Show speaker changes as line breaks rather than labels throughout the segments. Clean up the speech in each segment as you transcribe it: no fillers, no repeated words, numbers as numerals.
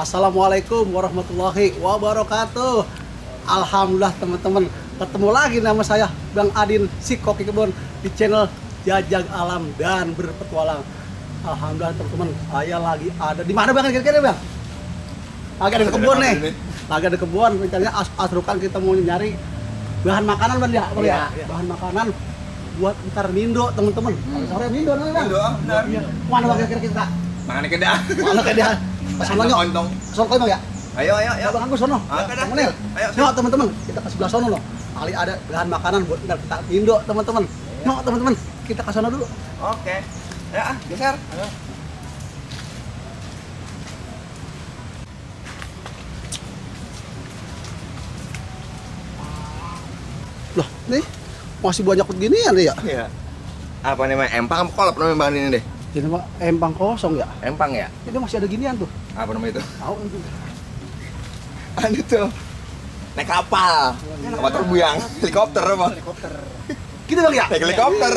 Assalamualaikum warahmatullahi wabarakatuh. Alhamdulillah teman-teman, ketemu lagi nama saya Bang Adin si Koki Kebon di channel Jajag Alam dan Berpetualang. Alhamdulillah teman-teman, saya lagi ada di mana Bang kira-kira Bang? Lagi ada di kebun nih. Lagi ada di kebun, rencananya asrukan kita mau nyari bahan makanan Bang ya,
Iya.
bahan makanan buat ntar Mindo teman-teman. Sore Mindo nih Bang.
Mindo, benar.
Mana Bang kira-kira kita?
Mana kedah?
Mana kayak dia? Sono nyok.
Kontong.
Sono kau ya?
Ayo.
Ya Bang Agus sono.
Ah, kedah.
Temennya.
Ayo.
Nyok teman-teman, kita ke sebelah sono loh. Kali ada bahan makanan buat ntar kita Mindo teman-teman. Nyok teman-teman, kita ke sono dulu.
Oke. Ya, geser. Ayo.
Loh, nih masih banyak beginian deh ya.
Iya. Apa namanya? Empang apa kolop namanya bahan ini deh?
Ini mah empang kosong ya.
Empang ya?
Ini masih ada ginian tuh.
Apa namanya itu?
Tahu itu.
Anu tuh. Naik kapal. Kapal terbang. Helikopter apa?
Helikopter. Gitu Bang ya?
Naik helikopter.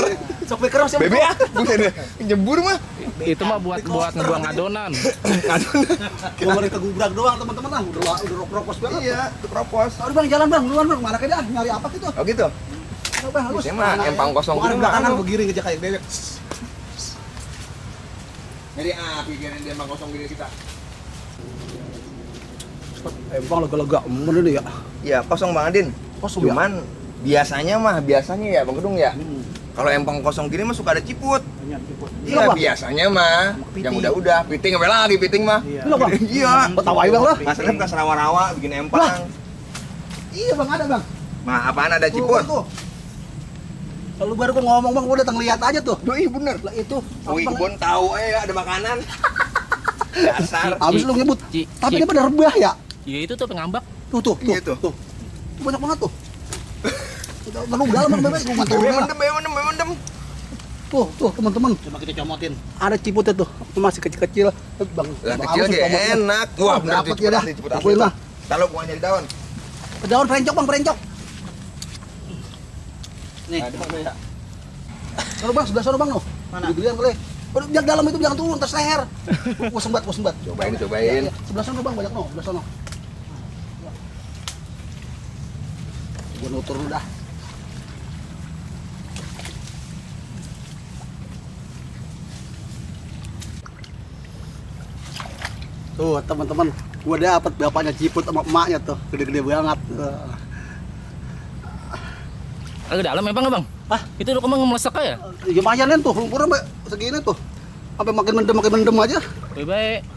Sok beker siapa?
Bebe ya? Bukan nyebur mah.
Itu mah buat ngebuang adonan.
Gua mau gubrak doang teman-teman lah. Udah propos banget.
Iya, itu propos.
Aduh Bang, jalan Bang, duluan Bang. Mana kayak dia nyari apa gitu?
Oh gitu.
Aduh, Bang, halus.
Biasanya mah
Mana
empang
ya?
kosong
Bukan
gini
belakangan
mah,
begiring aja kayak bebek.
Jadi pikirin dia empang kosong gini kita.
Empang lega-lega bener nih ya.
Iya, kosong Bang Adin.
Kosong ya?
Cuman biasanya ya Bang Gedung ya. Kalau empang kosong gini mah suka ada ciput. Iya,
Bang.
biasanya mah
Piting.
yang udah piting apa lagi piting mah.
Iya, Bang.
Iya.
Betawai Bang lah.
Masalahnya bukan rawa-rawa bikin empang.
Iya Bang, ada Bang.
Nah, apaan ada
Tuh,
ciput?
tuh. Lalu baru gua ngomong Bang, gua datang lihat aja tuh.
Duh, iya bener.
Lah itu.
Wih,
Bang,
kebun tahu ada makanan. Dasar.
Habis lu nyebut.
Ci-
Tapi
ci-
ini pada rebah ya.
Ya itu tuh pengambak.
Tuh.
Iya, tuh.
Tuh. Banyak banget tuh. Lalu dalam Bang bebek gua turun.
Mendem.
Tuh, teman-teman. Coba kita comotin. Ada ciputnya tuh. Masih kecil-kecil. Bang.
Lah
Bang
kecil
Agus
kayak
comotin.
enak. Wah, bener
Dapet
tuh
ya dah.
ciput
Pukulin
asli.
lah.
Kalau gua nyari daun.
Daun perencok Bang, perencok. Nih.
Ada Bang ya.
Sono Bang, sebelah sono Bang no. Mana? Gede kali. Udah jangan dalam itu jangan turun tas leher. Gua sembat.
Cobain.
Iya. Sebelah sono Bang, banyak no, sebelah sono. Gua nutur dulu dah. Tuh teman-teman, gua dapet bapaknya ciput sama emaknya tuh, gede-gede banget.
Agak dalam emang Bang?
Hah?
Itu lu kemang melesak ya?
Lumayan tuh, lumpurnya Mbak, segini tuh. Sampai makin mendem aja.
Baik.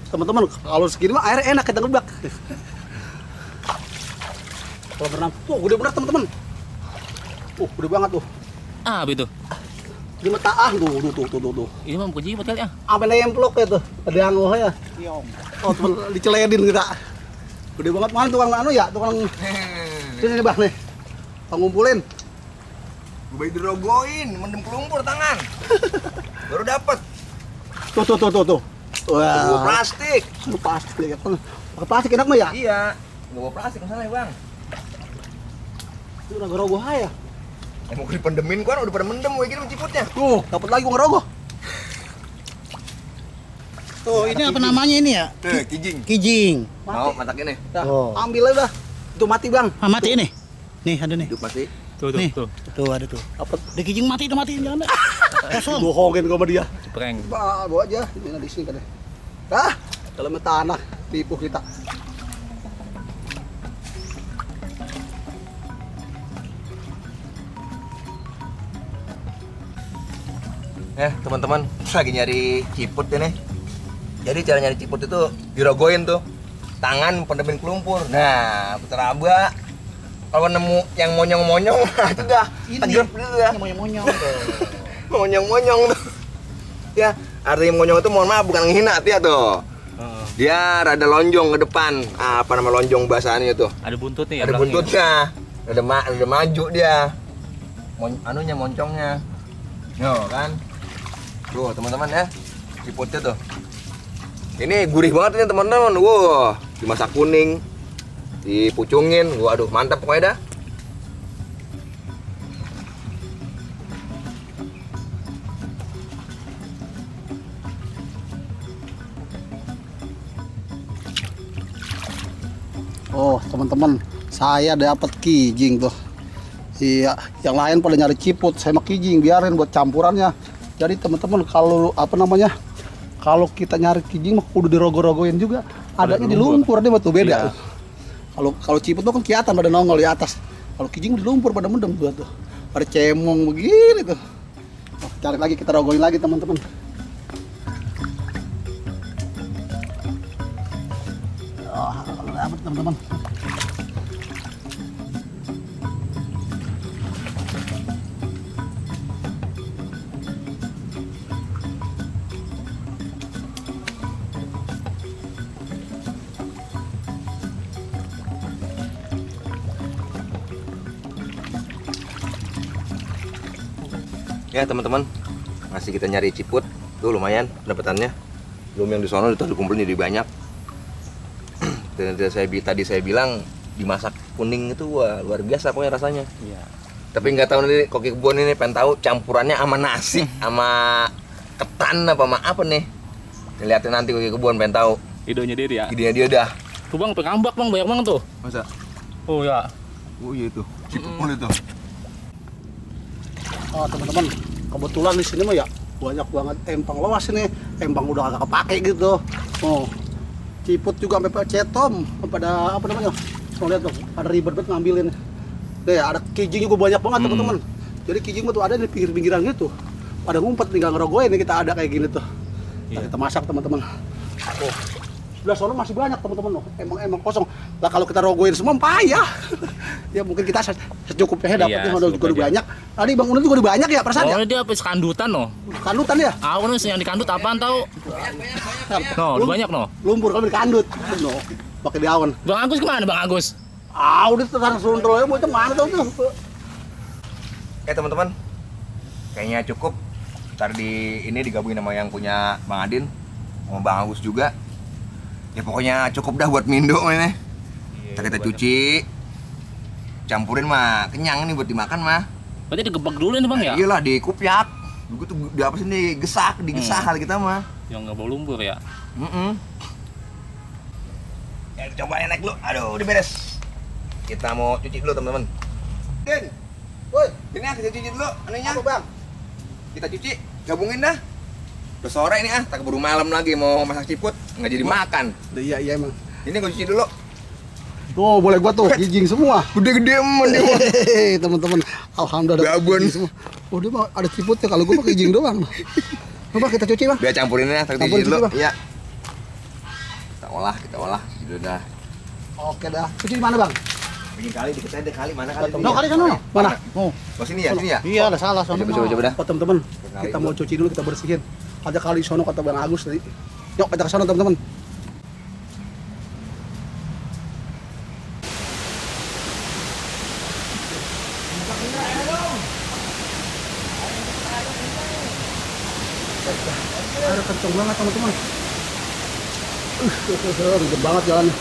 Teman-teman, kalau segini mah air enak kita ngebak. Kalau berenang, tuh gede bener teman-teman. Gede banget tuh.
Ah, itu.
Di mata tuh.
Ini mah bukan jibat kali ah.
Sampai nemplok ya tuh, ada anggoh ya. Oh, teman diceledin kita. Gede banget mana tukang anu ya, tukang sini nih Bang nih. Ngumpulin.
Gue dirogoin, mendem kelumpur tangan. Baru dapet.
Tuh.
Bawa
Wah,
plastik.
plastik ya. Pakai plastik enak mah ya?
Iya. Gak bawa plastik masalahnya Bang.
Itu udah ngerogoh ya.
Mau dipendemin kan udah pada mendem gue gini ciputnya.
Tuh, dapat lagi gua ngerogoh.
Oh, ini apa namanya ini ya?
Tuh, kijing.
Kijing.
Mau matak ini?
Dah,
Oh.
ambil aja dah. Itu mati Bang.
Ah, mati ini. Nih, ada nih.
Hidup masih.
Tuh.
Nih. Tuh, ada tuh.
Dapat
Ada kijing mati, itu mati jangan. Kosong.
bohongin gua sama dia.
Prank.
Bawa aja, ini di sini kan ya. Dalamnya tanah, tipu kita.
Teman-teman, lagi nyari ciput ini. Jadi cara nyari ciput itu dirogoin tuh. Tangan pendemin kelumpur. Nah, putar aba. Kalau nemu yang monyong-monyong, itu dah tegrep dulu ya.
Monyong-monyong.
Monyong-monyong tuh. Ya, artinya monyong itu mohon maaf bukan menghina ya tuh. Dia rada lonjong ke depan. Apa nama lonjong bahasannya tuh?
Ada buntutnya ya
Ada
belakangnya.
buntutnya. Ada maju dia. Anunya moncongnya. Yo kan. Tuh, teman-teman ya. Ciputnya tuh. Ini gurih banget ini teman-teman. Wow, dimasak kuning. Dipucungin. Waduh, mantap pokoknya dah.
teman-teman, saya dapat kijing tuh. Iya, yang lain pada nyari ciput, saya mah kijing biarin buat campurannya. Jadi teman-teman kalau apa namanya? Kalau kita nyari kijing mah kudu dirogo-rogoin juga. Adanya di lumpur dia tuh beda.
Iya.
Kalau ciput tuh kan kelihatan pada nongol di atas. Kalau kijing di lumpur pada mendem tuh. Pada cemong begini tuh. Oh, cari lagi, kita rogoin lagi teman-teman. Oh, kalau dapat teman-teman.
Ya teman-teman, masih kita nyari ciput tuh lumayan dapatannya. Belum yang di sono itu dikumpulin jadi banyak. Dan tadi saya bilang dimasak kuning itu wah luar biasa pokoknya rasanya.
Iya.
Tapi nggak tahu nanti koki kebun ini pengen tahu campurannya sama nasi, sama ketan apa sama apa nih. Lihatin nanti koki kebun pengen tahu.
Idenya dia ya.
Idenya dia dah.
Tuh bang, pengambak bang, banyak banget tuh.
Masa?
Oh ya.
Oh iya itu. Ciput itu.
Oh teman-teman, kebetulan di sini mah ya banyak banget empang lawas ini. Empang udah agak kepake gitu. Oh, ciput juga sampai cetom pada apa namanya? Oh lihat tuh, ada ribet banget ngambilin. Deh, ada kijing juga banyak banget teman-teman. Jadi kijing tuh ada di pinggir-pinggiran gitu. Pada ngumpet tinggal ngerogoin nih, kita ada kayak gini tuh. Nah, kita masak teman-teman. Oh, sebelah sono masih banyak teman-teman loh. Emang kosong. Lah kalau kita rogoin semua payah. Ya mungkin kita secukupnya dapatnya
Iya,
udah juga udah banyak. Tadi Bang Unil juga udah banyak ya perasaan ya?
Oh dia apa kandutan no?
Kandutan ya?
Aku nih yang dikandut apaan tahu? No, udah banyak no.
Lumpur kalau dikandut. No, pakai daun.
Bang Agus kemana Bang Agus?
Udah terang serundel ya, mau kemana tuh?
Teman-teman, kayaknya cukup. Ntar ini digabungin sama yang punya Bang Adin, sama Bang Agus juga. Ya pokoknya cukup dah buat Mindo ini. Ntar kita cuci, campurin mah kenyang nih buat dimakan mah.
Berarti digebak dulu nih bang ya?
Iyalah dikupyak. Begitu di apa sih nih digesah hal kita mah.
Yang nggak bau lumpur ya?
Ya coba naik dulu. Aduh, udah beres. Kita mau cuci dulu teman-teman. Din, woi, ini kita cuci dulu anunya.
Apa Bang?
Kita cuci, gabungin dah. Udah sore ini tak keburu malam lagi mau masak ciput, nggak jadi makan.
Iya emang.
Ini gue cuci dulu.
Tuh boleh gua tuh kijing semua.
Gede-gede emang dia.
Hehehe, teman-teman, alhamdulillah ada
Babon.
kijing semua. Oh dia mah ada ciputnya, kalau gua pakai kijing doang. Coba kita cuci Bang.
Biar campurin ya, kita
Campurin
cuci dulu.
cuci, Bang.
Iya. Kita olah. Gitu dah.
Oke dah. Cuci di mana Bang?
Bikin kali dikit aja kali mana kali.
No kali sana no. Mana? Oh.
Oh sini ya, sini ya.
Iya, ada salah sono.
Coba dah.
Oh teman-teman, kita mau cuci dulu, kita bersihin. Ada kali sono kata Bang Agus tadi. Yuk kita ke sono teman-teman. Ada kenceng banget teman-teman. Ribet banget jalannya.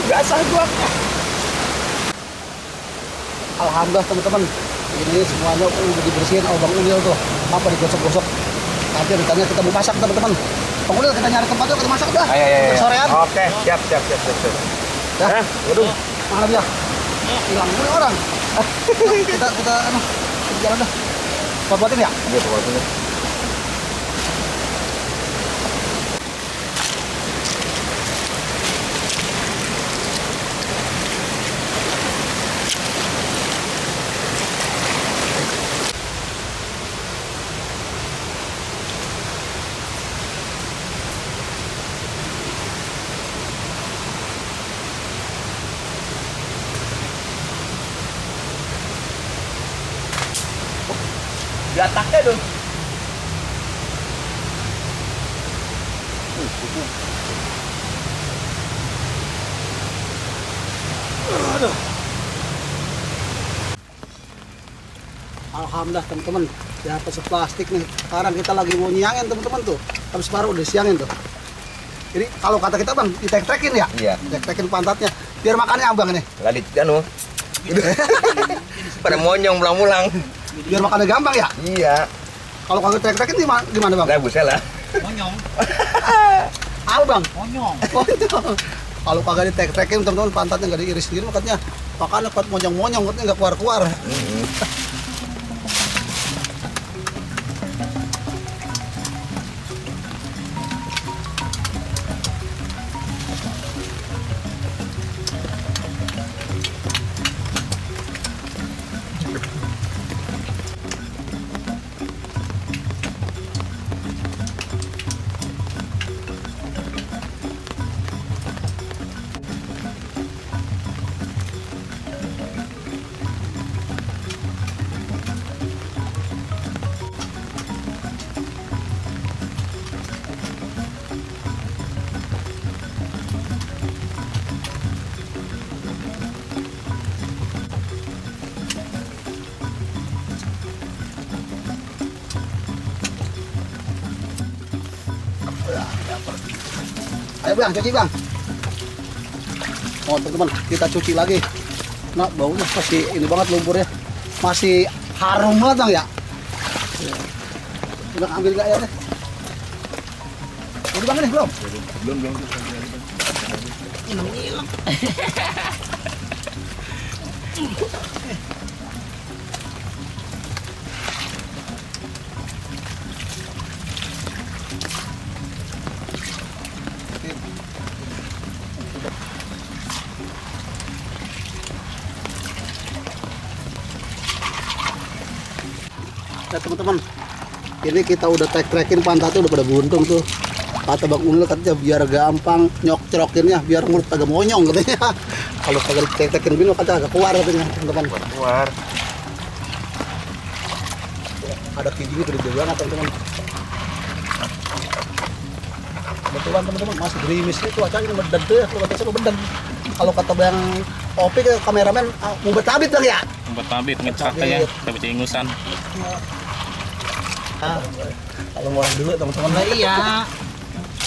Basah gua. Alhamdulillah teman-teman, ini semuanya udah dibersihin sama Bang Unil tuh. Apa digosok-gosok. Nanti rencananya kita mau masak teman-teman. Bang Unil kita nyari tempat yuk, kita masak dah.
Ayo.
Sorean.
Oke, siap.
Ya. Waduh, mana dia? Hilang ini orang. kita jalan dah. Buat-buatin ya?
Iya, pokoknya. Gataknya dong.
tuh. Alhamdulillah teman-teman, ya pesut plastik nih. Sekarang kita lagi mau nyiangin teman-teman tuh. Habis baru udah siangin tuh. Jadi kalau kata kita bang, ditek-tekin ya?
Iya.
Tek-tekin pantatnya. Biar makannya abang ini.
Ladit anu. Pada monyong pulang-pulang.
Biar makannya gampang ya?
Iya.
Kalau kagak tek-tekin gimana bang?
Nah, busel lah.
Monyong.
Al bang.
Monyong.
Kalau kagak ditek-tekin teman-teman pantatnya nggak diiris sendiri makanya makanya kuat monyong-monyong katanya nggak keluar-keluar. Ayo bang, cuci bang. Oh teman-teman, kita cuci lagi. Nah baunya masih ini banget lumpurnya, masih harum banget bang ya. Udah ambil nggak airnya? Udah bang ini belum?
Belum.
Hilang. Ya teman-teman, ini kita udah tek-tekin pantatnya udah pada buntung tuh. Kata Bang Unil katanya biar gampang nyok-cerokinnya, biar mulut agak monyong katanya. Kalau kagak tek-tekin gini katanya agak keluar katanya teman-teman.
Keluar.
Ada giginya gede banget teman-teman. Kebetulan teman-teman masih gerimis nih cuacanya bedeng tuh ya, kalau kata saya bedeng. Kalau kata Bang Opi ke kameramen mau betabit bang ya?
Tempat tabit ngecak aja, tapi ingusan.
Kalau mau dulu teman-teman.
Nah, iya.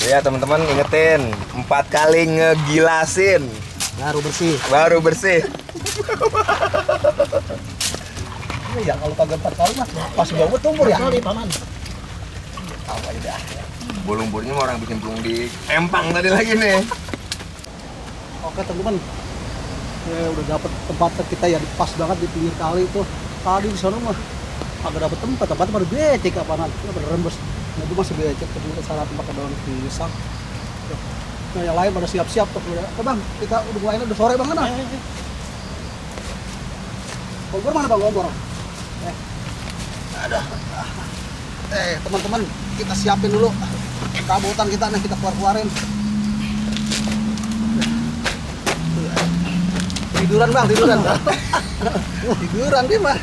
Ya teman-teman ingetin 4 kali ngegilasin
Baru bersih. Ya kalau kagak 4 kali mah pas bau tumbuh ya.
Kali paman.
Apa aja dah.
Bulung-bulungnya mau orang bikin bulung di empang tadi lagi nih.
Oke teman-teman. Udah dapet tempat kita ya pas banget di pinggir kali itu. Tadi di sana mah agak dapet tempat baru becek apaan itu udah rembes. Nah itu masih becek ternyata salah tempat daun pisang. Nah yang lain pada siap-siap tuh. Oke bang, kita udah mulai udah sore bang kan? Kompor mana bang kompor? Ada. Teman-teman kita siapin dulu rabutan kita nih, kita keluarin. Tiduran bang, tiduran. Tiduran dia mah.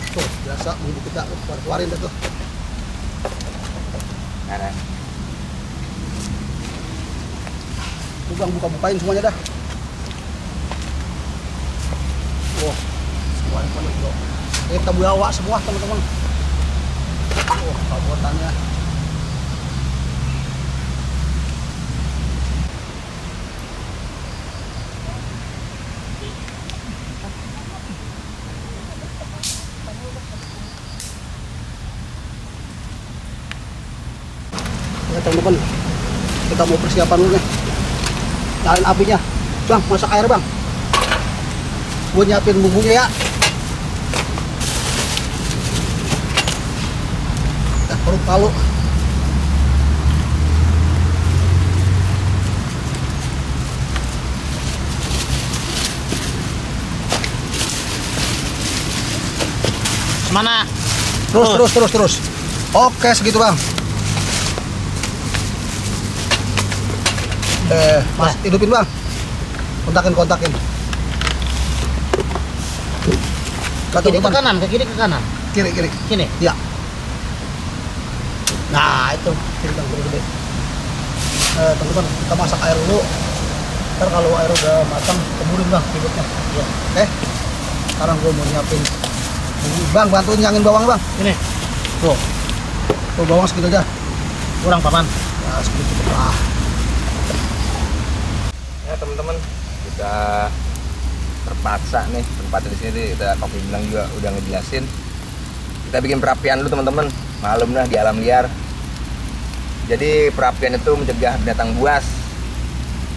Tuh biasa bumbu kita keluarin dah tuh.
Ada.
Tuh bang buka-bukain semuanya dah. Wah, semuanya penuh bro. Kita bawa semua teman-teman. Wah, rabutannya. Ya teman-teman, kita mau persiapan dulu nih. Nyalain apinya. Bang, masak air bang. Gue nyiapin bumbunya ya. Perut palu.
Mana?
Terus. Oke, segitu bang. Mas, hidupin bang. Kontakin.
Kiri ke kanan, ke kiri ke kanan.
Kiri.
Sini.
Ya. Nah, itu kiri bang, gede. Teman-teman, kita masak air dulu. Ntar kalau air udah matang, teburin bang ribetnya. Ya. Oke. Sekarang gue mau nyiapin bumbu. Bang, bantuin nyangin bawang bang.
Ini
Tuh. Tuh bawang segitu aja.
kurang paman.
Ya segitu cukup lah.
Ya teman-teman, kita terpaksa nih tempat di sini kita Kopi bilang juga udah ngejelasin. Kita bikin perapian dulu teman-teman, malam lah di alam liar. Jadi perapian itu mencegah binatang buas.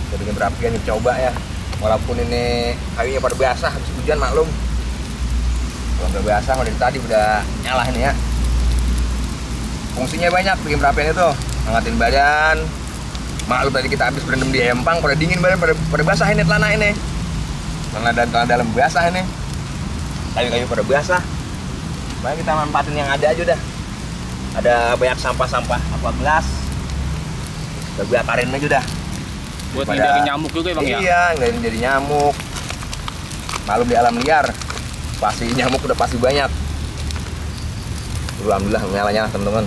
Kita bikin perapian coba ya. Walaupun ini kayunya pada basah habis hujan maklum. Kalau udah basah dari tadi udah nyala ini ya. Fungsinya banyak bikin perapian itu, hangatin badan. Maklum tadi kita habis berendam di empang, pada dingin badan, pada basah ini tanah ini. Tanah dalam basah ini. Kayu-kayu pada basah. Makanya kita manfaatin yang ada aja dah. Ada banyak sampah-sampah aqua gelas. Kita bakarin aja dah.
Buat
Daripada-
ngindarin nyamuk juga ya bang ya.
Iya, nggak jadi nyamuk. Maklum di alam liar, pasti nyamuk udah pasti banyak. Alhamdulillah nyala-nyala teman-teman.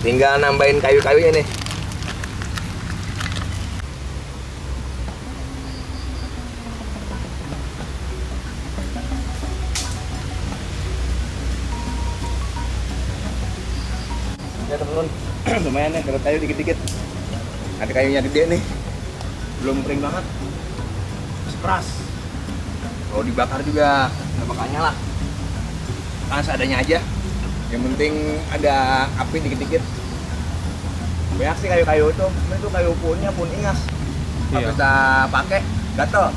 Tinggal nambahin kayu-kayunya nih. Ya teman-teman, lumayan nih kalau kayu dikit-dikit. Ada kayunya gede nih, belum kering banget, keras. Kalau dibakar juga nggak bakal nyala, kan seadanya aja. Yang penting ada api dikit-dikit. Banyak sih kayu-kayu itu kayu punnya pun ingas. Kalau
Iya.
kita pakai gatel.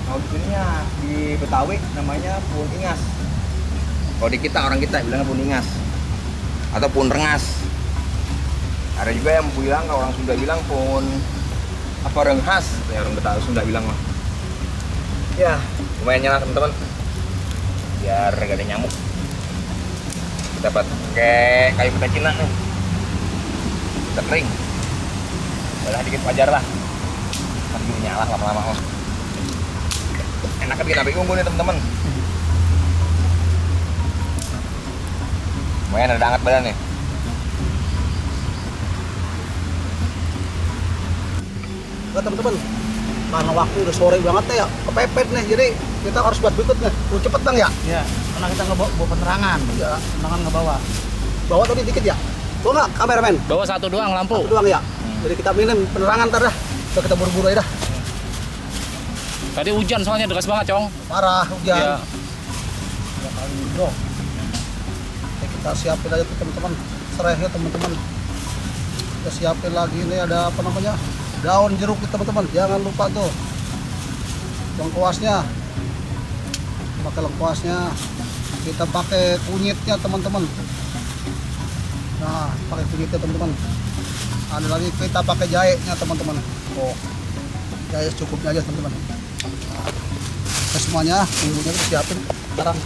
Kalau di sini ya di Betawi namanya pun ingas. Kalau di kita orang kita bilangnya pun ingas atau pun rengas. Ada juga yang bilang, kalau orang Sunda bilang pun apa renghas, ya orang Betawi Sunda bilang mah. Ya, lumayan nyala teman-teman. Biar gak ada nyamuk. Kita pakai kayu pita Cina nih. Udah kering. Udah dikit wajar lah. Kan gini nyala lama-lama mah. Enaknya bikin api unggun nih teman-teman. Lumayan ada hangat badan nih.
Nah, teman-teman, karena waktu udah sore banget ya, kepepet nih, jadi kita harus buat berikutnya. Cepet bang ya?
Ya, karena kita nggak bawa penerangan.
Ya.
Penerangan nggak bawa.
Bawa tadi dikit ya? Bawa nggak kameramen?
Bawa satu doang lampu.
Satu doang ya? Jadi kita minim penerangan ntar dah. Udah kita buru-buru aja dah.
Tadi hujan soalnya deras banget cong.
Parah hujan.
Iya.
Ya kali bro. Oke, kita siapin aja tuh teman-teman. Serehnya teman-teman. Kita siapin lagi ini ada apa namanya? Daun jeruk nih teman-teman. Jangan lupa tuh. Lengkuasnya. Pakai lengkuasnya. Kita pakai kunyitnya teman-teman. Nah, pakai kunyitnya teman-teman. Ada lagi kita pakai jahenya teman-teman. Oh, jahe secukupnya aja teman-teman. Nah, kita semuanya bumbunya kita siapin sekarang.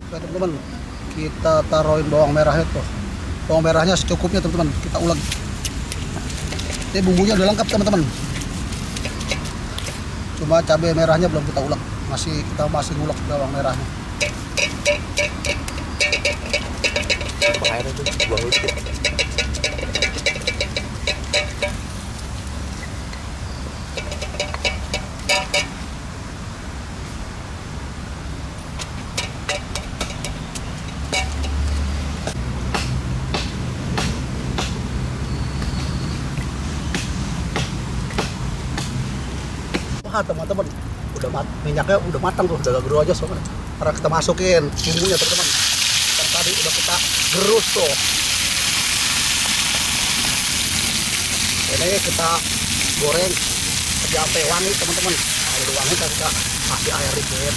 Oke teman-teman, kita taruhin bawang merahnya tuh. Bawang merahnya secukupnya teman-teman, kita ulek. Ini bumbunya udah lengkap teman-teman. Cuma cabai merahnya belum kita ulek, kita masih ngulek bawang merahnya.
Air itu buang dikit.
Wah teman-teman, minyaknya udah matang tuh, udah geru aja soalnya. Karena kita masukin bumbunya teman-teman. Kan tadi udah kita gerus tuh. Ini kita goreng sampai wangi teman-teman. Air wangi kita kasih air dikit.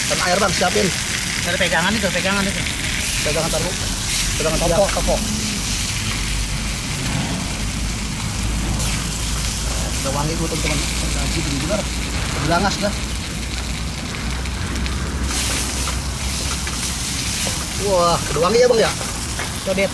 Dan air bang siapin.
Ada pegangan itu.
Pegangan taruh. Pegangan topok. Udah wangi dulu teman-teman. Gaji benar. Berangas dah. Wah, udah wangi ya bang ya?
Codet.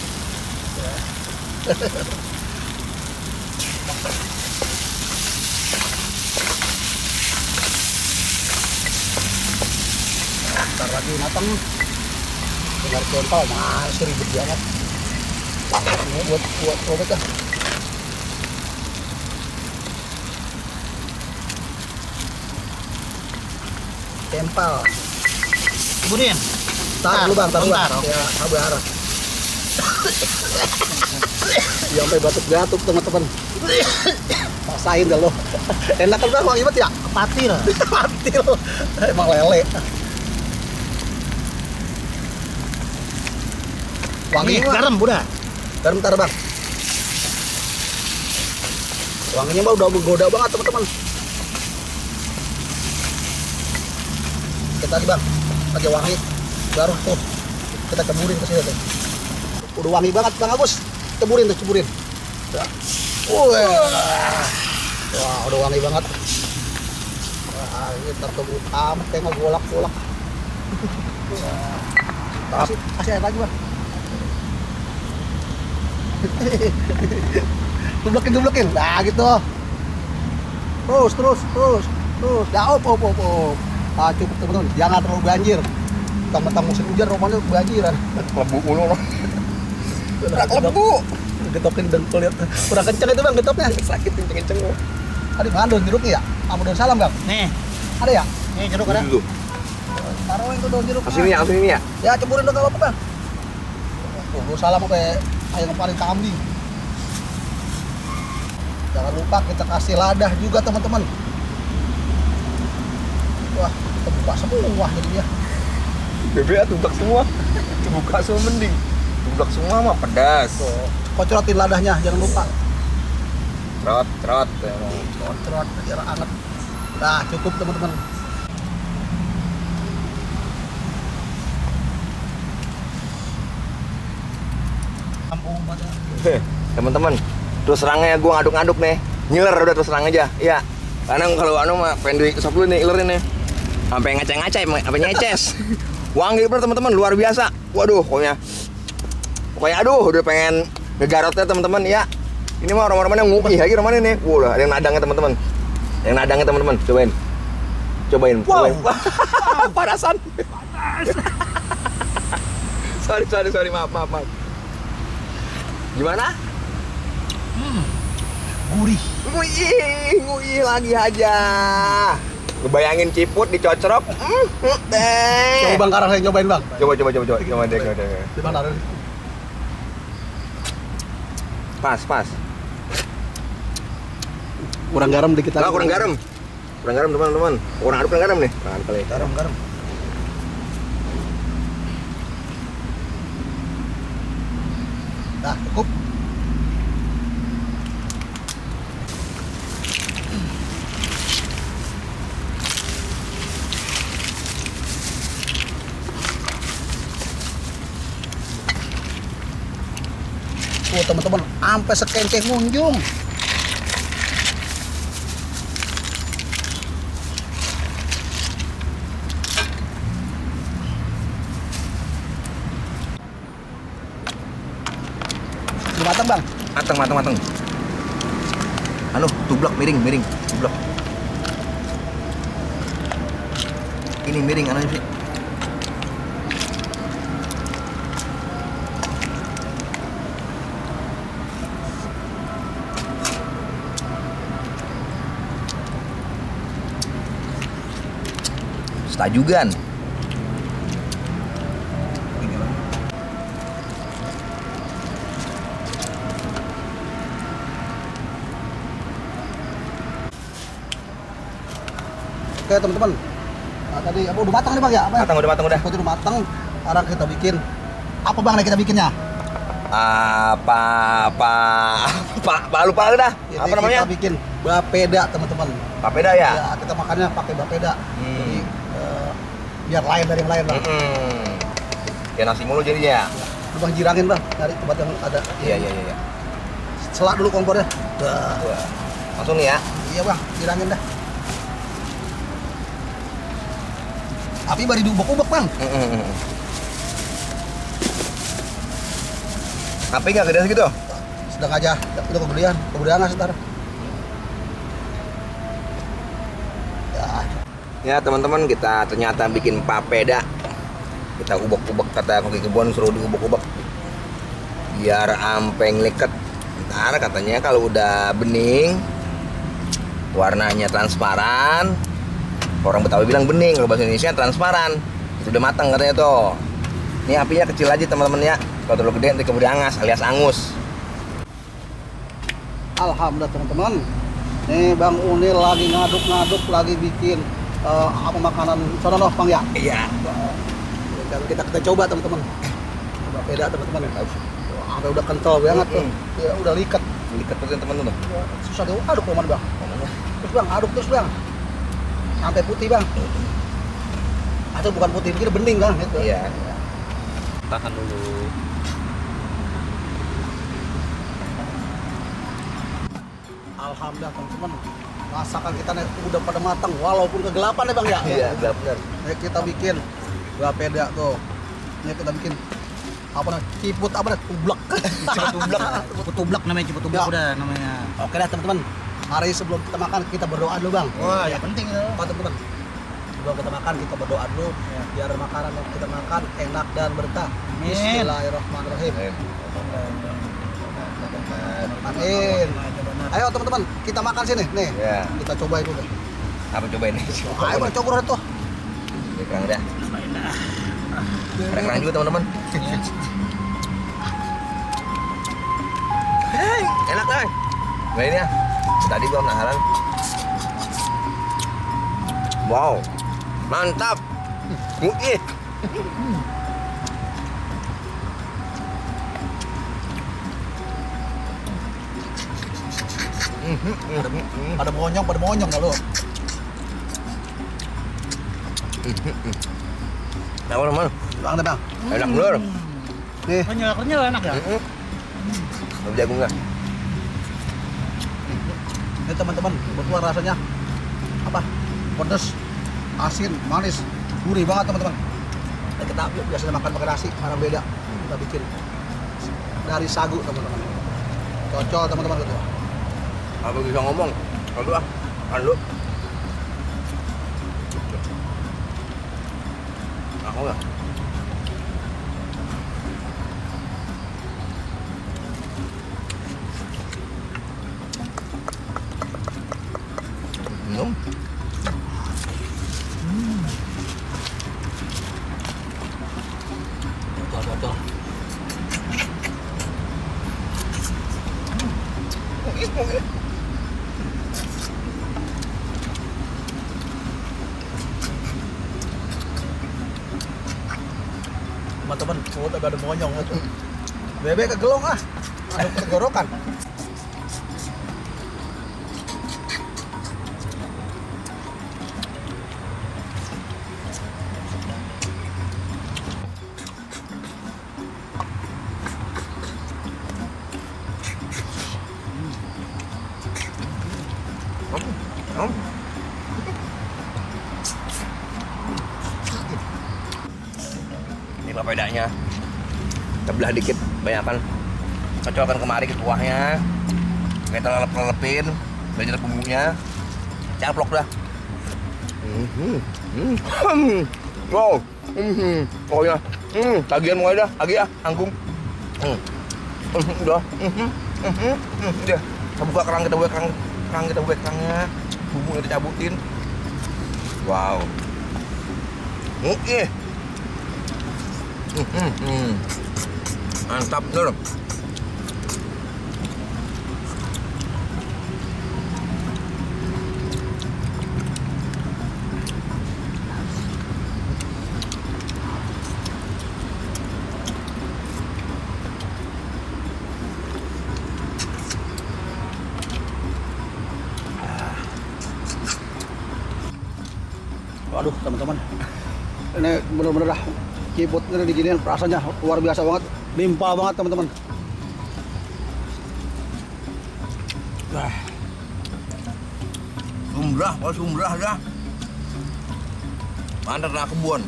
Ntar lagi matang. Dengar cental masih ribet banget. Ini buat robek dah. Tempal.
Kemudian
Taruh dulu bang, taruh
bentar,
bang.
oke.
Ya, sabar. Ya sampai batuk-batuk teman-teman. Rasain dah lo. Enak kan bang, wangi banget ya?
Kepatil.
Patil. Emang lele. Wangi
Ini garam udah.
Garam bentar bang. Wanginya mah udah menggoda banget teman-teman. Kita lagi bang, lagi wangi. Baru tuh kita ceburin ke sini tuh. Udah wangi banget bang Agus. Ceburin. Ya. Wah, udah wangi banget. Wah, kita tunggu sampai ngegolak-golak. Kasih air lagi bang. Dublekin. Nah gitu. Terus. Ya op. Ah, cukup teman-teman. Jangan terlalu banjir. Mentang-mentang musim hujan rumahnya kebanjiran.
Lebu mulu loh.
Lebu. Getokin dengkul lihat. Kurang kenceng itu bang getoknya.
Sakit kenceng-kenceng loh.
Ada mana daun jeruknya ya? Sama daun salam bang?
Nih,
Ada ya?
jeruk ada.
Dulu.
Taruhin tuh daun jeruk.
Langsung ini ya.
Ya ceburin dong gak apa-apa bang. Daun salam sampai ayam paling kambing. Jangan lupa kita kasih ladah juga teman-teman. Wah, kita buka semua jadinya.
BBA tublak semua. Buka semua mending. Tublak semua mah pedas.
Tuh, kocrotin ladahnya, jangan lupa.
Trot.
Kocrot biar anget. Nah, cukup teman-teman. Kampung banget.
Teman-teman, terus terangnya gue ngaduk-ngaduk nih. Ngiler udah terus terang aja. Iya. Karena kalau mah pengen sop dulu nih ilerin nih. Sampai ngaceng-ngaceng, sampai nyeces. Wangi bener teman-teman, luar biasa. Waduh, pokoknya aduh udah pengen ngegarotnya teman-teman ya. Ini mah orang-orang yang ngupi lagi rumahnya nih. Wah, ada yang nadangnya teman-teman. Cobain.
Wow.
Panasan. sorry, maaf. Gimana?
Gurih.
Nguih lagi aja. Ngebayangin ciput dicocrok.
Coba bang Karang saya nyobain bang.
Coba deh.
Di mana?
Pas.
Kurang garam dikit lagi.
Kurang garam teman-teman. Kurang garam nih. Kali.
Garam. Nah, cukup. Teman-teman, sampai sekenceng munjung. Udah matang bang?
Matang. Tublak miring, tublak. Ini miring sih. Stajugan.
Oke teman-teman. Nah, tadi udah matang nih bang ya? Apa ya?
Udah matang.
Itu udah matang. Sekarang kita bikin Apa bang nih kita bikinnya?
Apa lupa dah.
Ini
Apa namanya?
Kita bikin bapeda teman-teman.
Papeda ya?
Ya, kita makannya pakai bapeda. Jadi biar lain dari yang lain bang.
Ya nasi mulu jadinya.
Lu bang jirangin bang dari tempat yang ada.
Iya.
Selak dulu kompornya.
Wah. Langsung nih ya.
Iya bang, jirangin dah. Api baru diubek-ubek bang.
Api nggak gede segitu?
Sedang aja, udah kegedean nggak sebentar.
Ya teman-teman, kita ternyata bikin papeda. Kita ubek-ubek, kata koki kebun suruh diubek-ubek biar ampeng leket. Ntar katanya kalau udah bening, warnanya transparan. Orang Betawi bilang bening, kalau bahasa Indonesia transparan. Itu udah matang katanya tuh. Ini apinya kecil aja teman-teman ya. Kalau terlalu gede nanti keburu angas alias angus.
Alhamdulillah teman-teman. Nih Bang Unil lagi ngaduk-ngaduk, lagi bikin apa makanan sono bang ya?
Iya.
Kita coba teman-teman. Coba beda teman-teman. Sampai udah kental banget tuh. Ya udah liket.
Liket tuh teman-teman tuh.
Susah diaduk teman bang. Terus bang, aduk terus bang. Sampai putih bang. Atau bukan putih, kira bening bang. Gitu.
Iya.
Tahan dulu.
Alhamdulillah teman-teman. Masakan kita nih udah pada matang walaupun kegelapan ya bang ya.
Iya, gelap benar.
Nih kita bikin bapeda tuh. Ini kita bikin apa namanya? Ciput apa namanya? Tublak.
Ciput tublak namanya, ciput tublak
Ya.
udah namanya.
Oke dah teman-teman. Hari sebelum kita makan kita berdoa dulu bang.
Wah, ya penting itu.
Apa teman-teman? Sebelum kita makan kita berdoa dulu biar makanan yang kita makan enak dan berkah. Bismillahirrahmanirrahim. Amin. Ayo teman-teman kita makan sini nih.
Ya.
Kita cobain dulu.
Apa coba ini?
Ayo bang coba tuh.
Ini kerang dah. Ada kerang juga teman-teman. Hei, enak kan? Nah ini ya. Tadi gua penasaran. Wow, mantap. Ih.
Pada monyong nggak lo?
Nah, teman-teman.
Bang deh bang.
Enak bener.
Nih.
Kenyal enak ya.
Belum jagung nggak?
Ini teman-teman, kebetulan rasanya apa? Pedas, asin, manis, gurih banget teman-teman. Dan kita biasanya makan pakai nasi, karena beda. Kita bikin dari sagu teman-teman. Cocok teman-teman gitu.
Apa bisa ngomong? Aduh ah, aduh. Aku nggak? Minum.
Betul. Teman-teman, perut agak ada monyong itu. Bebek kegelong ah. Ada tenggorokan.
Ini papedanya. Kita belah dikit, banyakkan. Cocokan kemari ke kuahnya. Kita lelep-lelepin, belajar bumbunya. Caplok dah. Wow. Oh ya. Tagihan mulai dah, lagi ya, anggung. Udah. Udah. Kita buka kerang, kita buka kerangnya. Bumbunya kita cabutin. Wow. Oke. Mantap bener.
Waduh teman-teman, ini bener-bener dah ciput ini diginiin rasanya luar biasa banget, limpah banget teman-teman.
Sumbrah, kalau sumbrah dah. Mana nak kebun?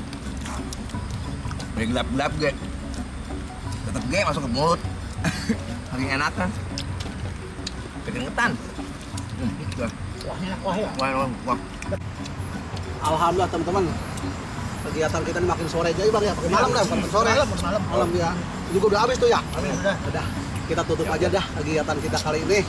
Udah gelap-gelap ge. Tetep ge masuk ke mulut. Saking enak kan. Keringetan.
Wah enak, wah ya.
Wah.
Alhamdulillah teman-teman, kegiatan kita ini makin sore aja bang ya, pakai malam dah, bukan sore. Malam ya. Ini juga udah habis tuh ya. Udah. Kita tutup aja dah kegiatan kita kali ini.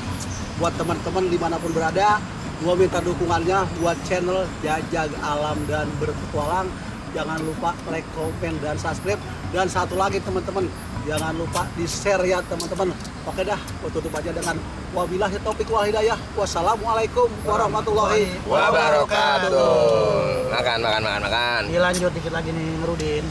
Buat teman-teman dimanapun berada, gua minta dukungannya buat channel Jajag Alam dan Berpetualang. Jangan lupa like, komen, dan subscribe. Dan satu lagi teman-teman, jangan lupa di-share ya teman-teman. Oke dah, gua tutup aja dengan wabillahi taufiq wal hidayah. Wassalamualaikum warahmatullahi
Wabarakatuh. Makan.
Dilanjut dikit lagi nih ngerudin.